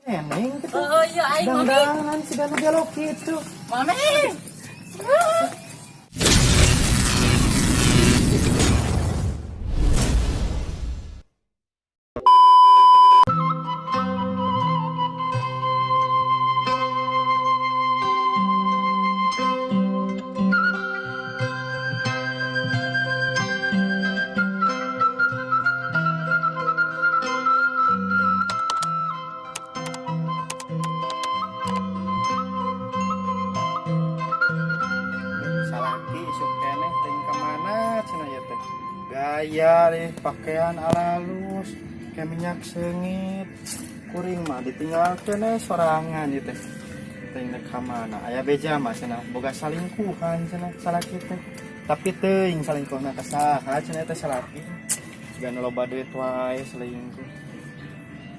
Neneng gitu. Oh iya, aing mami. Dangdangan siga nu gelo kitu. Mami. Salaki isuk keneh teuing ka mana cenah ieu teh. Gaya deh pakaian alalus kayak minyak seungit. Kuring mah ditinggalkeun we sorangan ieu teh. Teuing rek ka mana? Aya beja mah cenah boga salingkuhan cenah salaki teh. Tapi teuing salingkuhna ka saha cenah teh salaki. Siga nu loba duit wae selingkuh.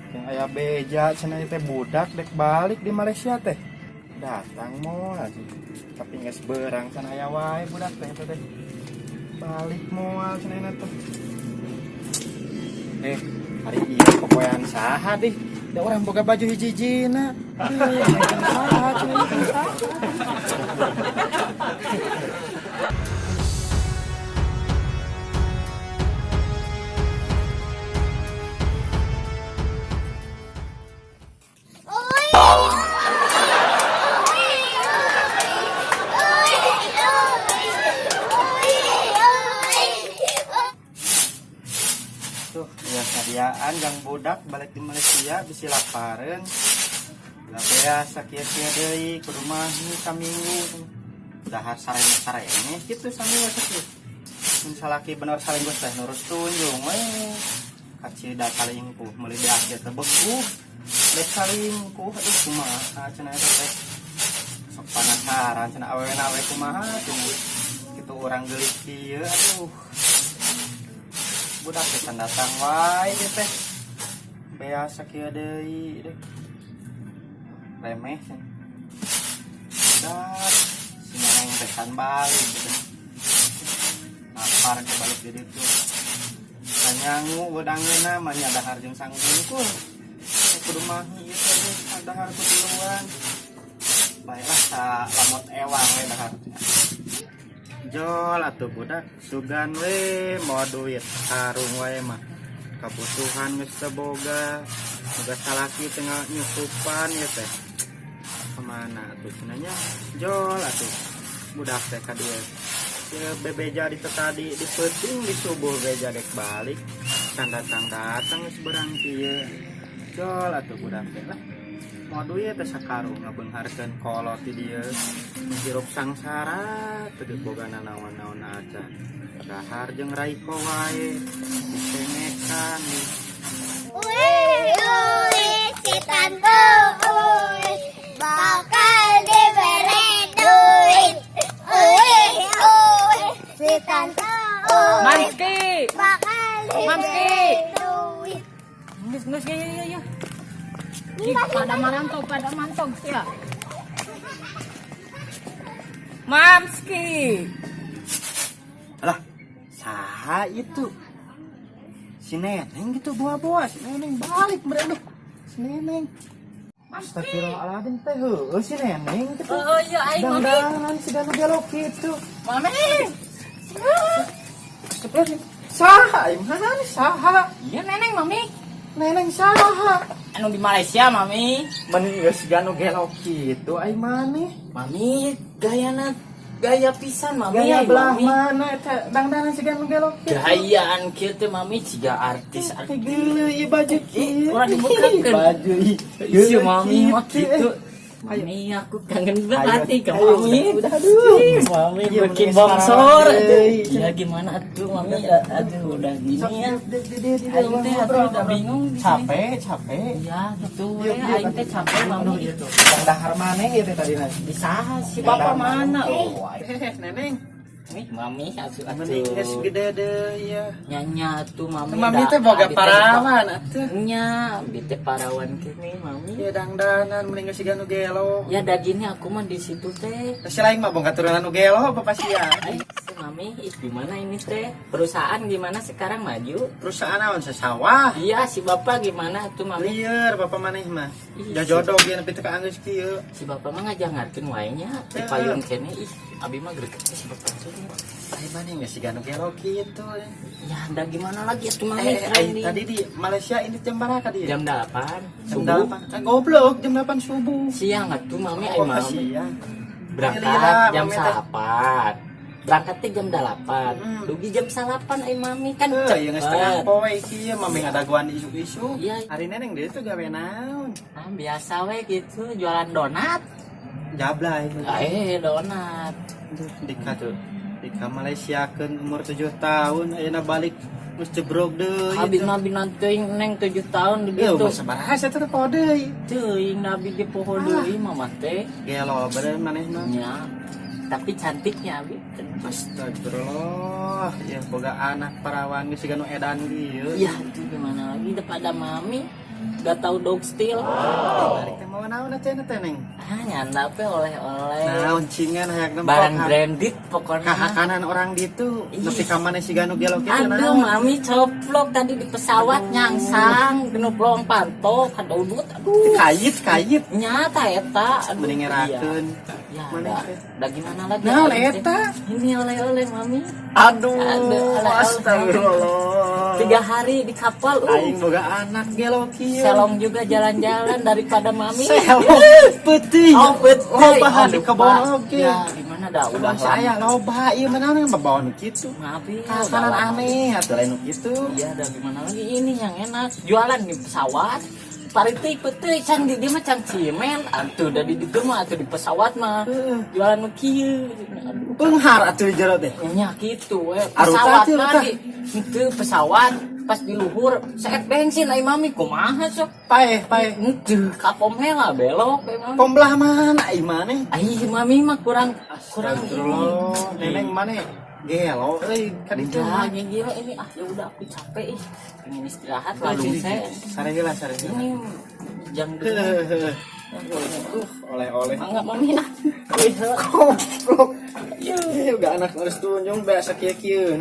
Yang aya beja cenah teh budak dek balik di Malaysia teh. Datang moal sih. Tapi geus berang cenah aya wae budak teh eta teh. Balik moal cenah teh. Hari ieu popoean saha deh? Da urang boga baju hiji-hijina. Saha cenah teh saha? Tuh, ya sadiaan gang budak balik di Malaysia bisi lapareun. Lah biasa kieu-kieu deui kudu mahi saminggu. Dahar sarene-sarene kitu saminggu teh. Mun salaki bener salingkuh teh nurut tunjung we. Kacida salingkuh meuli beak teh beguh. Dek salingkuh aduh kumaha cenah eta teh. Sok penasaran cenah awewena we kumaha cenah. Kitu urang geulis kieu aduh. Budak teh can datang wae ieu teh. Biasa kieu deui deh. Remeh sih. Budak si neneng teh can balik gitu. Lapar ke balik di ditu. Kanyangu wedangeuna mah nya dahar jeung sanggungkul. Kudu mahi ieu teh deh, dahar ku tiluan. Baiklah sa lamot ewang we dahar. Jol atuh budak sugan we mawa duit sarung wae mah kabutuhan geus teu boga boga salaki tengah nyusupan ieu teh kemana atuh cenah nya jol atuh budak teh ka dieu ieu bebeja di teh tadi di peuting di subuh beja dek balik can datang-datang geus berang kieu jol atuh budak teh lah mau duit teh sakarung ngabeungharkeun kolot di dieu hirup sangsara teu boga nanaon-naon aja dahar jeung raiko wae dicengekan. Uy, uy, si tante, uy, bakal diberi duit. Uy, uy, si tante, uy, Mamski. bakal Mamski. diberi duit. Geus geus ya ya ya. Ih, pada mantog sia. Mamski. Lah saha itu si neneng gitu buah-buah si neneng balik beradu si neneng. Astagfirullahaladzim teh heueuh si neneng gitu. Oh iya aing mami. Dangdangan siga nu gelo kitu. Mami. Astagfirullahaladzim. Saha ieu mana saha? Iya neneng mami. Neneng saha? Anu di Malaysia mami. Meni geus siga nu gelo kitu ai maneh. Mami gayana gaya pisan mami. Gaya ai, belah mami. mana eta dangdanan siga nu gelo kitu. Gayaan kieu teh mami siga artis Teh artis. geuleuh ieu baju kieu. Urang dibukakeun. Baju ieu. Si mami mah kitu. gitu. Mami aku kangen banget nih ke Ayo, mami. udah, aduh. Ih, mami Iya, bikin mending bongsor. sekarang, euy. Ya gimana tuh mami? Aduh udah gini ya. Aing teh aduh udah bingung di sini. Capek, capek. Iya gitu Iya, ya, iya, aing teh capek mami gitu. Yang dahar maneh ieu teh tadi mah. Di saha si bapak mana? Oh, Hehehe, neneng. Ih, mami asuh Mending geus atuh. gede deui ya. Nya atuh mami. Mami teh boga abi teh parawan atuh. Nya, abi teh parawan kene mami. Iya dangdanan mending geus siga nu gelo. Ya dagingnya aku mah di situ teh. Si lain mah boga turunan nu gelo apa sia. Eh, si mami, ih, gimana ini teh? Perusahaan gimana sekarang maju? Perusahaan naon sasawah. Iya, si bapak gimana tuh mami? Lieur bapak maneh mah. Ih, Jodoh ge nepi teu kaanggeus kieu. Si bapak mah ngajangarkeun wae nya, di payun kene ih, abi mah greget si bapak tuh. Ai maneh geus siga nu gelo kitu. Ya, ada gimana lagi atuh mami Eh, keren nih. tadi di Malaysia ini jam berapa dia? Jam 8 Jam subuh. 8. Ah, goblok, jam 8 subuh. Siang atuh mami ai Oh, mami. siang. Berangkat Lila, jam mami teh. 8. Berangkatnya jam 8. Dugi jam 8 ai mami kan Eh, yang setengah cepet. poe kieu mami ngadaguan isuk-isuk. Iya. Hari neneng dia tuh gawe naon? Ah, biasa we gitu jualan donat. Jablay. Eh, donat. Di ka Malaysia keun umur 7 tahun ayeuna balik geus jebrok deui. Abi nabi nanti neng 7 tahun Ieu begitu. mah sabaraha teh poho deui. Teuing nabi ge poho deui mama teh. Gelo bener maneh mah. Nya. Tapi cantiknya abi. Astagfirullah, ya boga anak parawan geus siga nu edan kieu. Ya itu gimana lagi daripada mami gak tahu dog style. Balik teh mau naon atuh teh neng? Ah, nyanda pe oleh-oleh. Naon cingan hayang nempo Barang branded pokoknya. Kahakanan orang ditu Ih. nepi ka maneh siga nu gelo kieu Aduh, naon? mami coplok tadi di pesawat nyangsang genep lorong panto kadudut aduh. Kayit kayit Nyata eta aduh. mending ngerakeun. Ya, Maneh dah, teh. dah gimana lagi? Naon Aing teh. eta? Ini oleh-oleh mami. Aduh, Aduh, oleh-oleh. astagfirullah. 3 hari di kapal, Aing boga anak gelo kieu. Selong juga jalan-jalan daripada mami. Selong peuting. Oh, betul. Loba di kebon oge. Ya, gimana dah udah Udah saya loba ieu mah naon babawa nu kitu. Maaf ya, udah Kahakanan lama. aneh atuh lain nu kitu. Iya, dah gimana lagi ini yang enak. Jualan di pesawat. Pariti peuting can di dia mah can cimen atuh da di ditu mah atuh di pesawat mah. Jualan nu kieu. Aduh. Beunghar atuh di jero teh. Nya kitu we. Aruta Pesawat tuh, aruta. lagi. Itu pesawat pas di luhur seet bensin ai mami kumaha sok. Paeh, paeh. Henteu ka pom heula belok we mami. Pom belah mana ai maneh? Ai mami mah kurang kurang ini. Astagfirullah, neneng maneh gelo euy ka ditu. Udah, gila ini ah ya udah aku capek ih. Pengen istirahat lalu saya Sare heula, sare heula. ini jam dua. Heuh. Oleh-oleh. Enggak mami nah. Wih, heula. Goblok. Iya, udah anak harus tunjung biasa kieu-kieu.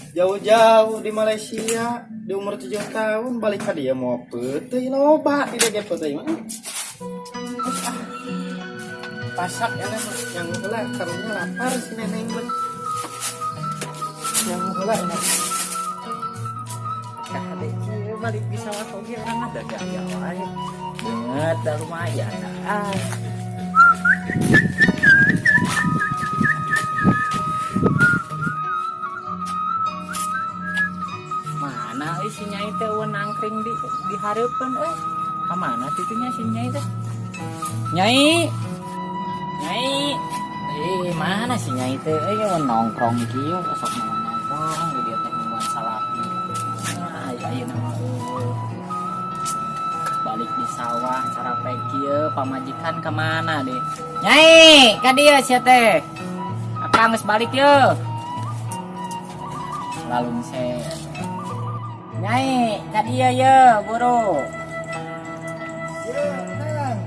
Jauh-jauh di Malaysia di umur 7 tahun balik ka dia mau peuteui loba tidak ge peuteui mah. Ah, pasak ya mah yang heula karunya lapar si neneng mah. Yang heula enak. Kade kieu balik bisa sawah oge urang ada gaya wae. Beungeut da lumayan. Ah. Mana euy si Nyai teh eueun nangkring di hareupeun euy. Ka mana titunya si Nyai teh? Nyai. Nyai. Eh, mana si Nyai teh euy eueun nongkrong kieu sok nongkrong di dieu teh nungguan salaki. Nah, ayeuna mah eueuh. Balik di sawah cara kieu pamajikan ka mana deh? Nyai, ka dieu sia teh. Akang geus balik yeuh. Lalu se. Nyai, ka dieu yeuh, buru. Ya, nang.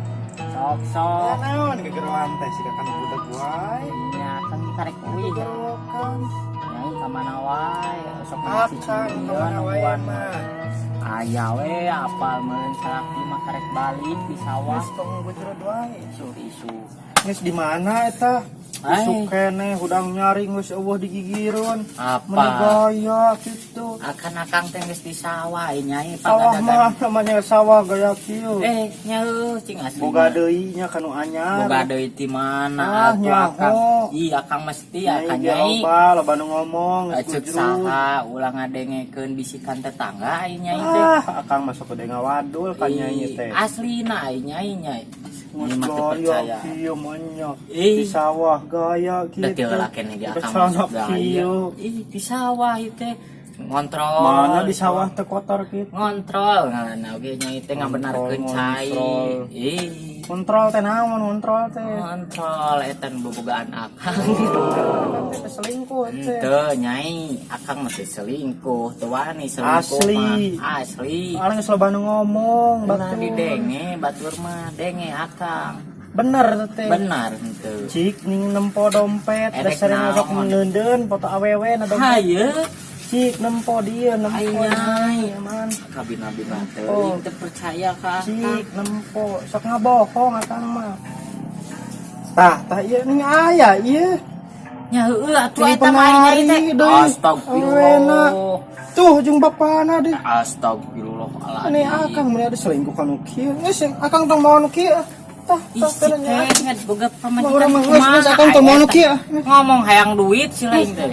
Sok Ya sok. naon gegeroan teh siga kana budak wae. Nya akang karek uih. Gegerokan. Nyai ka mana wae? Sok Akang ka mana wae mah. Aya we apal meureun salaki mah karek balik di sawah. Geus tong gejrot wae. Isu-isu. Geus di mana eta? Ai. Isuk keneh hudang nyari geus eueuh digigireun. Apa? Meni gaya kitu. Akan akang teh geus di sawah ieu nyai Sawah pagadagan. mah namanya sawah gaya kieu. Eh, nya heuh cing asli. Boga deui nya kanu anyar. Boga deui ti mana Ah, atuh nyaho. akang. Ih, akang mesti Nyai akang ge nyai. loba loba nu ngomong geus Ceuk gujrut. saha ulah ngadengekeun bisikan tetangga ieu nyai teh. Ah, akang masuk ke ngawadul ka nyai Ih, teh. Aslina ieu nyai nyai. Geus Ini mah teu gaya percaya. kieu mah nya. Ih. Di sawah gaya kitu. Da teu lah keneh ge akang Kesana masuk gaya. kieu. Ih, di sawah ieu teh ngontrol. Mana di sawah teh kotor kitu. Ngontrol ngaranna oge nyai teh ngabenarkeun Ngontrol, cai. ngontrol. Ih. Kontrol teh naon kontrol teh? Kontrol eta nu bobogaan akang. Teh selingkuh teh. Henteu, Nyai, akang mah teu selingkuh, teu wani selingkuh Asli. mah. Asli. Alang geus loba nu ngomong Ulah batur. Didenge batur mah, denge akang. Bener teh. Benar henteu. Cik ning nempo dompet, Erek dasar ngajak naon. meundeun foto awewe na dompet. Haye. Cik nempo dia nempo. Ai, Nyai. Man. Kabina-bina Oh. teuing teu percaya ka akang. Cik nempo sok ngabohong akang mah. Tah, tah ieu ning aya ieu. Nya heueuh atuh Ini eta mah ai Nyai teh. penari deui. Astagfirullah. Tuh jeung bapana deh. Astagfirullahaladzim. Ini akang mun ada selingkuh kanu kieu. Geus akang tong mau nu kieu. Tah, Ih, tah si teh nya. kehed boga pamajikan Urang mah geus geus kumaha akang tong mau nu eta? kieu. Ngomong hayang duit si lain teh.